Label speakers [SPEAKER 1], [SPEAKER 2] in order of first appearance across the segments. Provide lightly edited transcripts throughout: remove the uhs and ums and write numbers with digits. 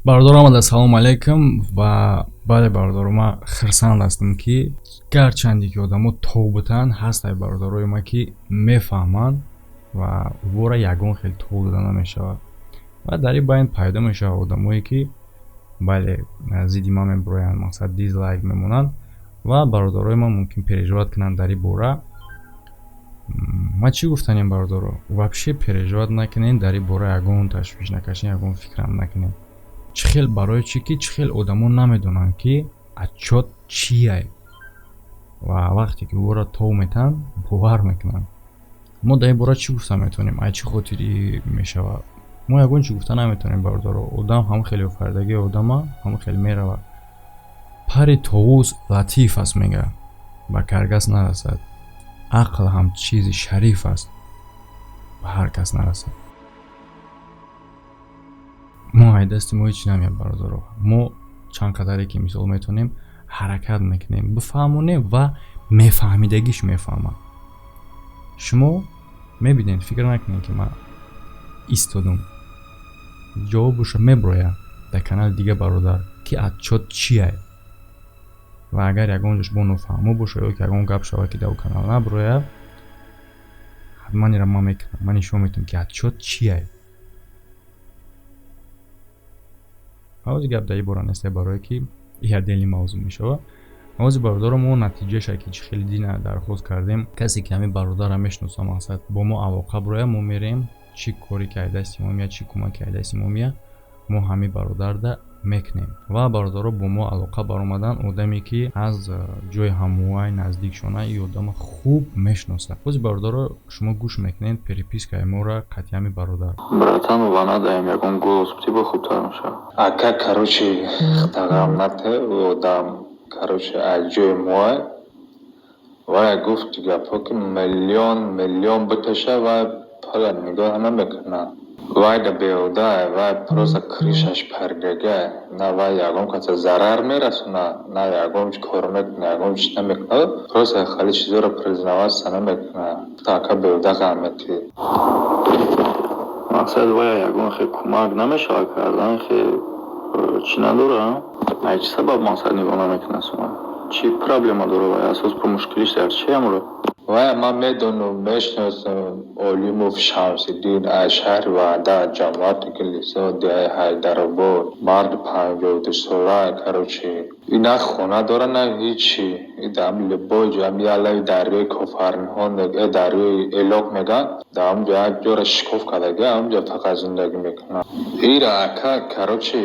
[SPEAKER 1] Бародарам, ассалому алайкум. Ва бале, бародаро, ман хирсанд ҳастам, ки гарчанде ки одамо тобутанд, ҳастай бародарои ма, ки мефаҳманд ва вора ягон хел тоб дода намешавад. Ва дар ин байн пайдо мешавад одамое, ки, бале, зидди ман мебуроянд, мақсад, дизлайк мемонанд. Ва бародарои ман мумкин переживать кунанд дар ин бора. Ман чӣ гуфтанем, бародаро? Вообще переживать накунед дар ин бора, ягон ташвиш накашед, ягон фикрам накунед. Чӣ хел, барои чӣ ки чӣ хел одамо намедонанд, ки отчёт чие, ва вақте ки ӯро тов метаҳанд, бовар мекунанд. Мо дар ин бора чӣ гуфта метавонем? Ай чӣ хотирӣ мешавад? Мо ягон чӣ гуфта наметавонем, бародаро. Одам ҳамон хеле офаридагии одама, ҳамон хеле меравад. Пари товус латиф аст, мега, ба каргас нарасад. Ақл ҳам чизи шариф аст, ба ҳар кас нарасад. Мо ай дасти мо ҳеҷ намеяд, бародаро. Мо чанд қадаре ки, мисол, метавонем, ҳаракат мекунем бифаҳмонем ва мефаҳмидагиш мефаҳмад. Шумо мебинед, фикр накунед, ки ман истодум. Ҷавобашо меброяд дар канали дига, бародар, ки отчёт чие. Ва агар ягон ҷош бо нофаҳмо боша ё ки ягон гап шавад, ки дар канал наброяд, ҳатман ира ман мекунам, ман нишон медиҳам, ки отчёт чие. Ҳози гап дар ин бора нест, барое ки и отдельный мавзӯъ мешавад. Ҳози, бародаро, мо натиҷаша, ки чӣ хеле дина дархост кардем, касе ки ҳамин бародарро мешиноса, мақсад, бо мо алоқа бирояд, мо мерем, чӣ коре ки ай дасти мо меяд, чӣ кӯмаке ай дасти мо меяд, мо ҳамин бародарда мекунем. Ва бародаро, бо мо алоқа баромадан одаме, ки аз ҷои ҳамвай наздикшона, и одама хуб мешиносад. Бози, бародаро, шумо гӯш мекунед перепискаи моро қатъи ҳамин бародар.
[SPEAKER 2] Братан, вана даем, ягон голос типа хубтар мешавад.
[SPEAKER 3] Ака, короче, хтағам нате, одам, короче, аз ҷои моа. Вая гуфт гапҳо, ки миллион миллион бикаша, вай пула нигоҳ намекунад. Вай да беҳуда, вай просто крышаш паридага, на вай ягон каса зарар мерасонад, на ягон кор мекунад, ягон чиз намекунад, просто хеле чизоро признаваться намекунад. Ака, беҳуда ғам метиҳӣ.
[SPEAKER 2] Мақсад, вая ягон хел кӯмак намешавад кардан, хел чӣ надора? Ай чӣ сабаб, мақсад, нигоҳ намекунад сума? Чӣ проблема дора вай? Асос мушкилиш дар чи амро?
[SPEAKER 3] Вая ман медонам, мешиносам. Олимов Шамсиддин, аз шаҳри Ваҳдат, ҷамоати Гулисо, деҳаи Ҳайдаробод. Марди 52-сола, короче. И на хона дора, на ҳичи. И дар ҳами любой ҷо, ҳами як лаби дарёи Кофарниҳон, дарёи Элок мегӯянд, дар ҳамон ҷо як ҷоро шикоф кардага, ҳамон ҷо фақат зиндагӣ мекунад. Ира, ака, короче,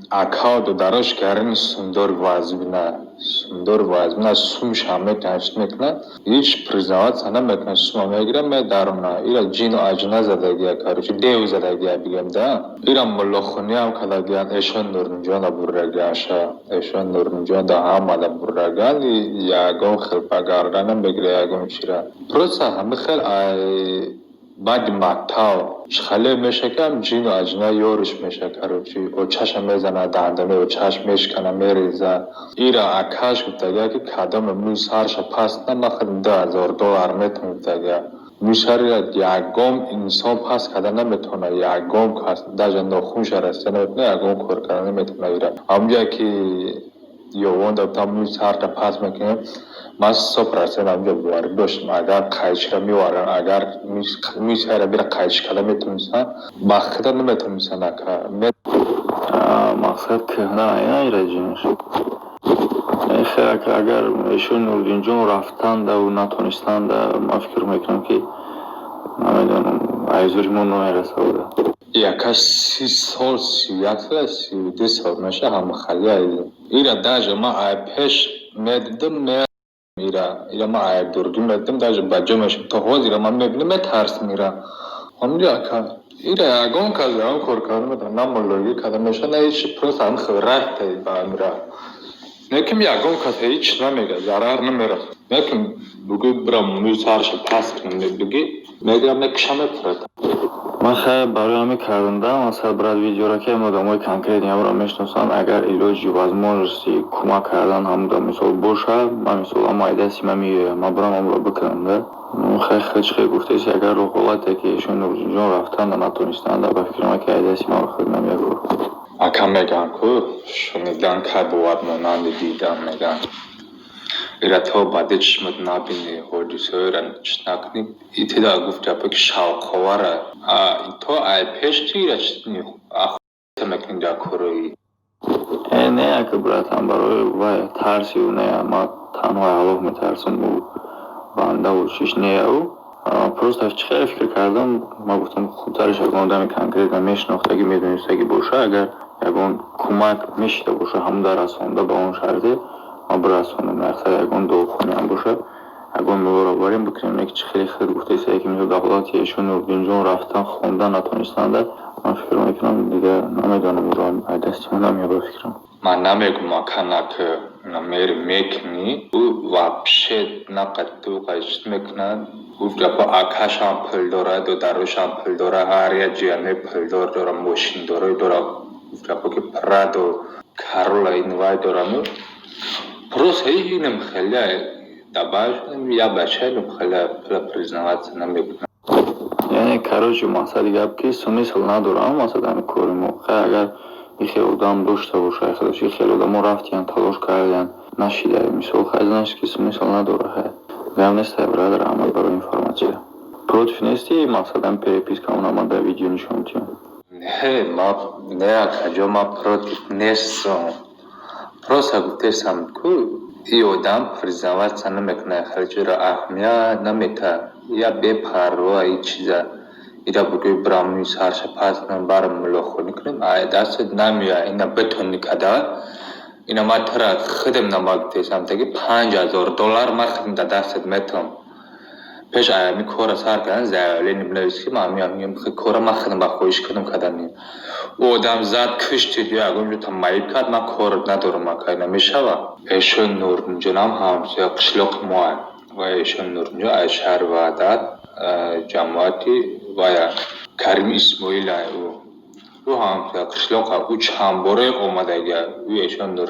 [SPEAKER 3] акао додарош гарини сундор вазбина, сундор вазбина, сумшам метиҳанд, чиз мекунад, ҳеҷ признаваться намекунад, сума мегирад, медарона. Ира ҷину аҷна задагия, короче, дев задагия бигем да. Ира муллохониам кардагиянд, эшон Нуринҷонда бурдагиаша, эшон Нуринҷонда ҳамада бурдагиянд, ягон хел ба гардан намегирад ягон чира. Просто ҳами хел ай баъди мактаб хеле меша, ки ҳам ҷину аҷна ёриш меша, короче, очаша мезанад, дандонаи очаш мешкана, мереза. Ира акаш гуфтагия, ки кадоме мӯи сарша паст кунад, ман худам 2000 доллар метавон, гуфтагия. Мӯи сари ягон инсон паст карда наметавонад, ягон кас даже нохунша расида наметавонад, ягон кор карда наметавонад ира. Ҳамон ки ёвонда гуфтам, мӯи сарта паст мекунем, ман 100% ҳамҷо боварӣ доштам, агар қайчиро меоваранд, агар мӯи сарро бира қайчи карда метавонистанд, ба худо наметавонистанд, ака.
[SPEAKER 2] Мақсад, кӯҳна ира ҷинш. Хе, агар эшон Нуриддинҷон рафтандаву натонистанда, ман фикр мекунам, ки намедонам, айзури мо намерасавда.
[SPEAKER 3] Яка 30 сол, 31 сола, 32 сол меша, ҳамхалия. Ира даже ман ай пеш медидам, ира ман ай дургӣ медидам, даже ба ҷо мешам. То ҳозира ман мебинам, метарсам ира. Ҳамҷо, ака, ира ягон кас ягон кор карда наметавонад, на муллогӣ карда мешавад, на ҳеҷ, просто ҳамин хел рафта ба амира. Лекин ягон кас ҳеҷ намегӯяд, зарар намерасонад. Лекин бугӯ бирам мӯи сарша паст кунам, бугӣ мегӯям, мекушам, мепурад.
[SPEAKER 2] Ман хай барои ҳамин кардандам, масалан, брат, видеоро, ки одамои конкретный ҳамро мешиносанд, агар илоҷи возможности кӯмак кардан ҳамуда, мисол, бошад, ман, мисол, ҳамо ай дасти ман меояд, ман бурам ҳамро бикунам да. Хай, хеч хел гуфтеси, агар ҳолате ки эшон Нуриддинҷон рафтанда натонистанда, ба фикри ман, ки ай дасти ман худ намеяд.
[SPEAKER 3] Ака. Ака, мегӯянд, ку шунидан кай бувад монанди дидан, мегӯянд. Ира то баъди чишмат набинӣ, ҳодисаҳоеро чиз накунӣ. Итида гуфт гапе, ки шавқовара. То ай пеш ти ира мекунӣ дар корои.
[SPEAKER 2] Э, не, ака, братан, барои вай тарси ӯ не, ман танҳо Аллоҳ метарсам, ӯ бандаву чиш неяу. Просто чӣ хеле фикр кардам, ман гуфтам, хубтараш ягон одами конкретно мешинохтагӣ, медонистагӣ боша, агар ягон кӯмак мешида боша, ҳамон дар расонда, ба он шарте ман бирасонам. Мақсад, ягон дуохониам боша, ягон муллоро барем, бикунем. Не ки чӣ хеле худ гуфтаиста, ки мисол дар ҳолати эшон Нуриддинҷон рафтан, хондан натонистанда, ман фикр мекунам, дигар намедонам, ӯро ай дасти ман намеяд, фикрам.
[SPEAKER 3] Ман намегӯм, ака, наки мери мекунӣ, ӯ вообще нақад чиз мекунад. Гуфт гапо, акашам пул дорад, додарошам пул дорад, ҳар як ҷияне пулдор дора, мошиндорӣ дора. Гуфт гапо, ки Прадо, Карола, ин вай дорану. Просто инам хеле дабаш як бача инам хеле пула признаваться намекунад.
[SPEAKER 2] Яъне, короче, мақсади гап, ки смысл надорам, мақсад ҳамин кори мо. Хай, агар ихел одам дошта боша, ихел одамо рафтиян, талош кардиян, нашида, мисол, хай, значит, ки смысл надора. Хай, гап нестай, брат, раҳмат барои информация. Против нести, мақсад, ҳамин переписка онама дар видео нишон диҳам?
[SPEAKER 3] Не, ма не, акаҷо, ман против нестам. Просто гуфтесам, ку и одам признаваться намекунад, хеле чизро аҳамият наметаҳад, я бепарво и чиза. Ира бугӯи, бирам сарша пас кунам, барам муллохонӣ кунем, ай дастат намеояд. Ина битонӣ када, ина ман тура худам намагуфтесам, таги 5000 доллар ман худам дар дастат метавам. Пеш ами кора сар кардан заявление бинавис, ки ман ами кора ман худам ба хоҳиш кардам каданем. Ӯ одам зад, куштид ё ягон ҷо маиб кард, ман кор надорам, ака, намешавад. Эшон Нуринҷонам ҳамсоя қишлоқи моа ва эшон Нуринҷон аз шаҳри Ваҳдат, ҷамоати вая Карими Исмоила, ӯ ҳамсоя қишлоқа, ӯ чандборе омадагия, ӯ эшон Нур.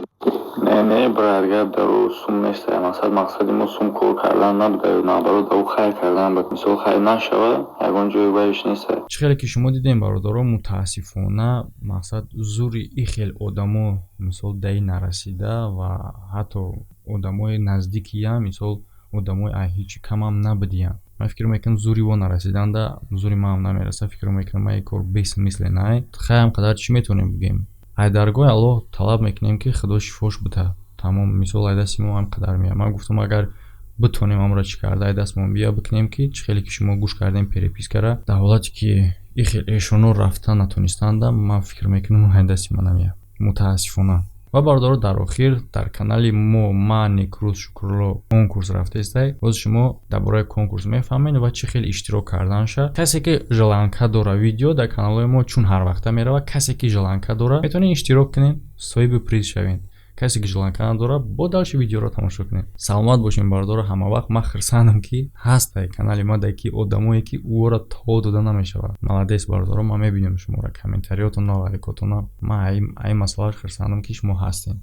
[SPEAKER 2] Не, не, брат, гап дар ӯ сум нестай. Мақсад, мақсади мо сум кор кардан набуда, наоборот, дар ӯ хайр кардан буд. Мисол, хайр нашава, ягон ҷои вайш нестай.
[SPEAKER 1] Чӣ хеле ки шумо дидем, бародаро, мутаассифона, мақсад, зури и хел одамо, мисол, даи нарасида ва ҳатто одамои наздикиям, мисол, одамои ай ҳеҷ камам набудиянд. Ман фикр мекунам, зури во нарасиданда зури маам намерасад. Фикр мекунам, ман ин кор бесмысле най. Хайам қадар чӣ метавонем бигӯем? Ай даргоҳи Аллоҳ талаб мекунем, ки Худо шифош бита, тамом. Мисол, ай дасти мо ҳам қадар меяд. Ман гуфтам, агар битонем, амро чӣ карда ай дастмон бия, бикунем, ки чӣ хеле ки шумо гӯш кардем перепискара, дар ҳолате ки и хел эшоно рафта натонистанда, ман фикр мекунам, ай дасти ман намеяд, мутаассифона. Ва, бародаро, дар охир дар канали мо, ман, Некрӯз Шукрулло, конкурс рафтаистай. Боз шумо дар бораи конкурс мефаҳмед ва чӣ хел иштирок карданша. Касе ки желанка дора, видео дар каналҳои мо чун ҳар вақта меравад, касе ки желанка дора, метавонед иштирок кунед, соҳиби приз шавед. Касе ки желанка надора, бо дальше видеоро тамошо кунед. Саломат бошем, бародаро, ҳама вақт. Ман хурсандам, ки ҳастай канали ма, дар ки одамое ки ӯро то дода намешавад. Молодец, бародаро, ман мебинам шуморо, комментариётона, лайкотона. Ман ай масъалаш хурсандам, ки шумо ҳастем.